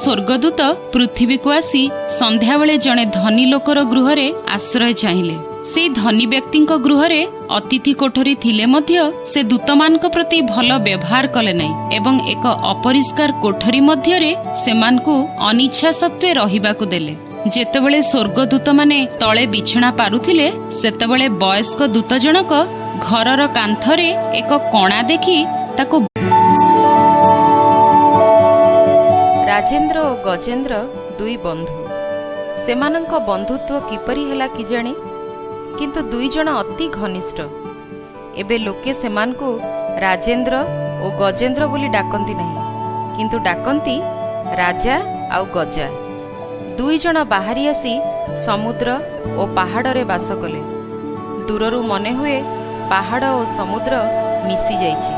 ସ୍ୱର୍ଗଦୂତ ପୃଥିବୀକୁ ଆସି ସନ୍ଧ୍ୟାବେଳେ ଜଣେ ଧନୀ ଲୋକର ଗୃହରେ ଆଶ୍ରୟ ଚାହିଁଲେ। ସେଇ ଧନୀ ବ୍ୟକ୍ତିଙ୍କ ଗୃହରେ ଅତିଥି କୋଠରୀ ଥିଲେ ମଧ୍ୟ ସେ ଦୂତମାନଙ୍କ ପ୍ରତି ଭଲ ବ୍ୟବହାର କଲେ ନାହିଁ ଏବଂ ଏକ ଅପରିଷ୍କାର କୋଠରୀ ମଧ୍ୟରେ ସେମାନଙ୍କୁ ଅନିଚ୍ଛା ସତ୍ତ୍ୱେ ରହିବାକୁ ଦେଲେ। ଯେତେବେଳେ ସ୍ୱର୍ଗଦୂତମାନେ ତଳେ ବିଛଣା ପାରୁଥିଲେ, ସେତେବେଳେ ବୟସ୍କ ଦୂତ ଜଣକ ଘରର କାନ୍ଥରେ ଏକ କଣା ଦେଖି ତାକୁ ରାଜେନ୍ଦ୍ର ଓ ଗଜେନ୍ଦ୍ର ଦୁଇ ବନ୍ଧୁ। ସେମାନଙ୍କ ବନ୍ଧୁତ୍ୱ କିପରି ହେଲା କିଜାଣି, କିନ୍ତୁ ଦୁଇ ଜଣ ଅତି ଘନିଷ୍ଠ। ଏବେ ଲୋକେ ସେମାନଙ୍କୁ ରାଜେନ୍ଦ୍ର ଓ ଗଜେନ୍ଦ୍ର ବୋଲି ଡାକନ୍ତି ନାହିଁ, କିନ୍ତୁ ଡାକନ୍ତି ରାଜା ଆଉ ଗଜା। ଦୁଇ ଜଣ ବାହାରି ଆସି ସମୁଦ୍ର ଓ ପାହାଡ଼ରେ ବାସ କଲେ। ଦୂରରୁ ମନେ ହୁଏ ପାହାଡ଼ ଓ ସମୁଦ୍ର ମିଶିଯାଇଛି।